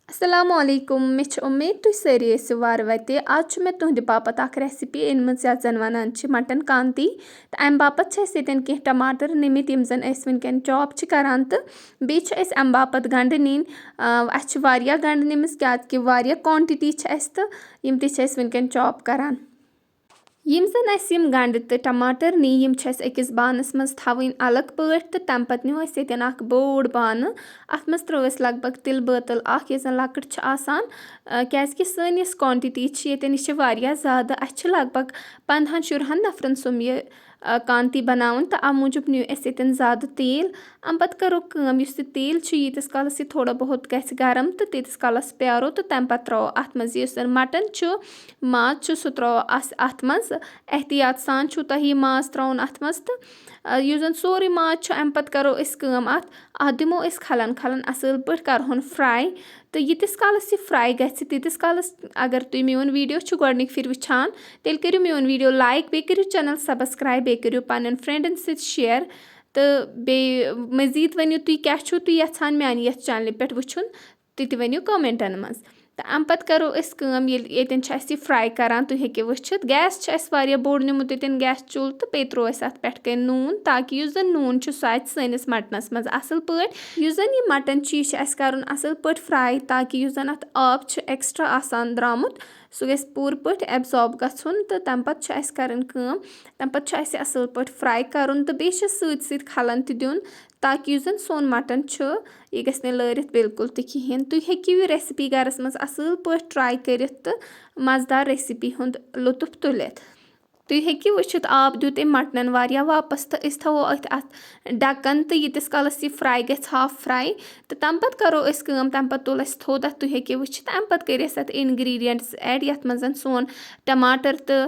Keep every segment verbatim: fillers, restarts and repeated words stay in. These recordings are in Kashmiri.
السلام علیکم، مےٚ چھِ اُمید تُہۍ سٲری ٲسِو وارٕ وَتہِ۔ آز چھُ مےٚ تُہٕنٛدِ باپَتھ اَکھ recipe أنمٕژ یَتھ زَن وَنان چھِ مَٹَن کانتی۔ تہٕ اَمہِ باپَتھ چھِ اَسہِ ییٚتٮ۪ن کینٛہہ ٹماٹر نِمٕتۍ یِم زَن أسۍ وٕنکٮ۪ن chop چھِ کَران، تہٕ بیٚیہِ چھِ اَسہِ اَمہِ باپَتھ گَنٛڈٕ نِنۍ۔ آ، اَسہِ چھِ واریاہ گَنٛڈٕ نِمٕژ کیٛازِکہِ واریاہ quantity چھِ اَسہِ، تہٕ یِم تہِ چھِ أسۍ وٕنکٮ۪ن chop کَران۔ یِم زَن اَسہِ یِم گَنٛڈٕ تہٕ ٹماٹر نی، یِم چھِ اَسہِ أکِس بانَس منٛز تھاوٕنۍ الگ پٲٹھۍ، تہٕ تَمہِ پَتہٕ نیوٗ اَسہِ ییٚتٮ۪ن اَکھ بوٚڑ بانہٕ۔ اَتھ منٛز ترٲو اَسہِ لگ بگ تِلہٕ بٲتل اَکھ، یۄس زَن لۄکٕٹ چھِ آسان، آ، کیٛازِکہِ سٲنۍ یۄس quantity چھِ ییٚتٮ۪ن، یہِ چھِ واریاہ زیادٕ۔ اَسہِ چھِ لگ بگ پنٛدہَن شُرہَن نفرَن سُمب یہِ، آ، کانتی بَناوُن، تہٕ اَمہِ موٗجوٗب نیوٗ اَسہِ ییٚتٮ۪ن زیادٕ تیٖل۔ اَمہِ پَتہٕ کَرو کٲم، یُس یہِ تیٖل چھُ، ییٖتِس کالَس یہِ تھوڑا بہت گژھِ گرم تہٕ تیٖتِس کالَس پیارو، تہٕ تَمہِ پَتہٕ ترٛاوو اَتھ منٛز یُس زَن مَٹَن چھُ، ماز چھُ، سُہ ترٛاوو اَس-، اَتھ منٛز۔ احتیاط سان چھُو تۄہہِ یہِ ماز ترٛاوُن اَتھ منٛز، تہٕ، آ، یُس زَن سورُے ماز چھُ، اَمہِ پَتہٕ کَرو أسۍ کٲم اَتھ، اَتھ دِمو أسۍ کھَلَن کھَلَن اَصٕل پٲٹھۍ، کَرہون fry۔ تہٕ ییٖتِس کالَس یہِ fry گژھِ، تیٖتِس کالَس اگر تُہۍ میون video چھُ گۄڈٕنِکۍ پھِرِ وٕچھان، تیٚلہِ کٔرِو میون video like، بیٚیہِ کٔرِو channel subscribe، بیٚیہِ کٔرِو پنٛنٮ۪ن friendن سۭتۍ share۔ تہٕ بیٚیہِ مٔزیٖد ؤنِو تُہۍ کیٛاہ چھُو تُہۍ یَژھان میٛانہِ یَتھ channelہِ پٮ۪ٹھ وٕچھُن، تہِ تہِ ؤنِو commentن منٛز۔ تہٕ اَمہِ پَتہٕ کَرو أسۍ کٲم، ییٚلہِ ییٚتٮ۪ن چھِ اَسہِ یہِ fry کَران، تُہۍ ہیٚکِو وٕچھِتھ gas چھِ اَسہِ واریاہ بوٚڑ نیوٗمُت ییٚتٮ۪ن gas چوٗلہٕ، تہٕ بیٚیہِ ترٛوو اَسہِ اَتھ پٮ۪ٹھ کَنۍ نوٗن، تاکہِ یُس زَن نوٗن چھُ، سُہ اَژِ سٲنِس مَٹنَس منٛز اَصٕل پٲٹھۍ۔ یُس زَن یہِ مَٹَن چھُ، یہِ چھُ اَسہِ کَرُن اَصٕل پٲٹھۍ fry، تاکہِ یُس زَن اَتھ آب چھُ extra آسان درٛامُت، سُہ گژھِ پوٗرٕ پٲٹھۍ absorb گژھُن، تہٕ تَمہِ پَتہٕ چھِ اَسہِ کَرٕنۍ کٲم، تَمہِ پَتہٕ چھُ اَسہِ اَصٕل پٲٹھۍ fry کَرُن، تہٕ بیٚیہِ چھِ سۭتۍ سۭتۍ کھَلَن تہِ دیُن، تاکہِ یُس زَن سون مَٹَن چھُ، یہِ گژھِ نہٕ لٲرِتھ بِلکُل تہِ کِہیٖنۍ۔ تُہۍ ہیٚکِو یہِ recipe گَرَس منٛز اَصٕل پٲٹھۍ try کٔرِتھ تہٕ مَزٕدار recipe ہُنٛد لُطُف تُلِتھ۔ تُہۍ ہیٚکِو وٕچھِتھ، آب دیُت أمۍ مَٹنَن واریاہ واپَس، تہٕ أسۍ تھاوو أتھۍ اَتھ ڈَکَن، تہٕ ییٖتِس کالَس یہِ fry گژھِ، half fry، تہٕ تَمہِ پَتہٕ کَرو أسۍ کٲم، تَمہِ پَتہٕ تُل اَسہِ تھوٚد اَتھ۔ تُہۍ ہیٚکِو وٕچھِتھ، اَمہِ پَتہٕ کٔرۍ اَسہِ اَتھ ingredients add، یَتھ منٛز زَن سون ٹماٹر تہٕ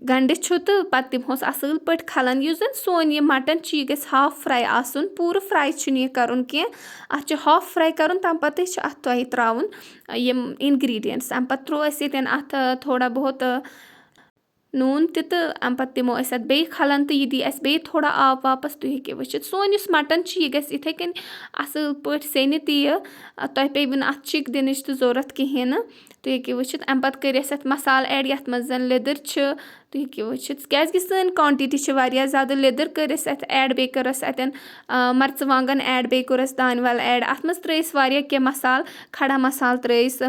گنڈٕ چھُ، تہٕ پتہٕ دِمہوس اصل پٲٹھۍ کھلن۔ یُس زن سون یہِ مٹن چھُ، یہِ گژھِ half fry آسُن، پوٗرٕ fry چھُنہٕ یہِ کرُن کینٛہہ، اتھ چھُ half fry کرُن۔ تمہِ پتے چھُ اتھ تۄہہِ تراوُن، ٲ، یِم ingredients۔ امہِ پتہٕ ترٛوو اسہِ ییٚتٮ۪ن اتھ، ٲ، تھوڑا بہت، ٲ، نوٗن تہِ، تہٕ امہِ پتہٕ دِمو أسۍ اتھ بیٚیہِ کھلن، تہٕ یہِ دی اسہِ بیٚیہِ تھوڑا آب واپس۔ تُہۍ ہیٚکِو وٕچھِتھ، سون یُس مٹن چھُ، یہِ گژھِ یِتھے کٔنۍ اصل پٲٹھۍ سینہِ تہِ یہِ۔ ٲ، تۄہہِ پیٚیہِ نہٕ اتھ چھِک دِنٕچ تہِ ضروٗرت کِہیٖنۍ نہٕ۔ تُہۍ ہیٚکِو وٕچھِتھ، اَمہِ پَتہٕ کٔرۍ اَسہِ اَتھ مصالہٕ add، یَتھ منٛز زَن لیٚدٕر چھِ۔ تُہۍ ہیٚکِو وٕچھِتھ، کیٛازِکہِ سٲنۍ quantity چھِ واریاہ زیادٕ، لیٚدٕر کٔر اَسہِ اَتھ add، بیٚیہِ کٔر اَسہِ اَتٮ۪ن، آ، مَرژٕوانٛگَن add، بیٚیہِ کوٚر اَسہِ دانہِ وَل add۔ اَتھ منٛز ترٛٲے اَسہِ واریاہ کینٛہہ مصالہٕ، کھڑا مصالہٕ ترٛٲے اَسہِ۔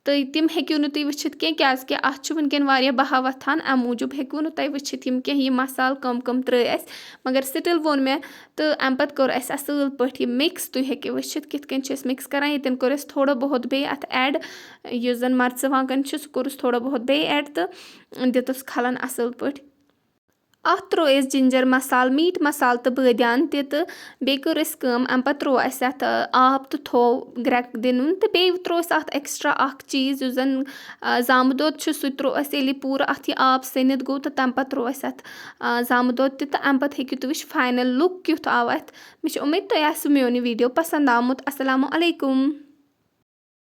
تہٕ تِم ہیٚکِو نہٕ تُہۍ وٕچھِتھ کینٛہہ، کیٛازِکہِ اَتھ چھُ وٕنکٮ۪ن واریاہ بَہہ وۄتھان، اَمہِ موٗجوٗب ہیٚکِو نہٕ تُہۍ وٕچھِتھ یِم کینٛہہ، یِم مصالہٕ کٕم کٕم ترٛٲے اَسہِ۔ مگر still ووٚن مےٚ، تہٕ اَمہِ پَتہٕ کوٚر اَسہِ اَصٕل پٲٹھۍ یہِ mix۔ تُہۍ ہیٚکِو وٕچھِتھ کِتھ کٔنۍ چھِ أسۍ mix کَران۔ ییٚتٮ۪ن کوٚر اَسہِ تھوڑا بہت بیٚیہِ اَتھ add، یُس زَن مَرژٕوانٛگَن چھِ، سُہ کوٚرُس تھوڑا بہت بیٚیہِ add تہٕ دیُتُس کھَلَن اَصٕل پٲٹھۍ۔ اَتھ ترٛوو اَسہِ ginger مصالہٕ، meat مصالہٕ تہٕ بٲدیان تہِ، تہٕ بیٚیہِ کٔر اَسہِ کٲم، اَمہِ پَتہٕ ترٛوو اَسہِ اَتھ، آ، آب تہٕ تھوٚو گرٛٮ۪کھ دِنُن، تہٕ بیٚیہِ ترٛوو اَسہِ اَتھ extra اَکھ چیٖز، یُس زَن، آ، زامہٕ دۄد چھُ، سُہ تہِ ترٛوو اَسہِ ییٚلہِ یہِ پوٗرٕ اَتھ یہِ آب سٔنِتھ گوٚو، تہٕ تَمہِ پَتہٕ ترٛوو اَسہِ اَتھ، آ، زامہٕ دۄد تہِ، تہٕ اَمہِ پَتہٕ ہیٚکِو تُہۍ وٕچھِتھ final look کیُتھ آو اَتھ۔ مےٚ چھِ اُمید تۄہہِ آسِوٕ میون یہِ video پَسنٛد آمُت۔ السلام علیکم۔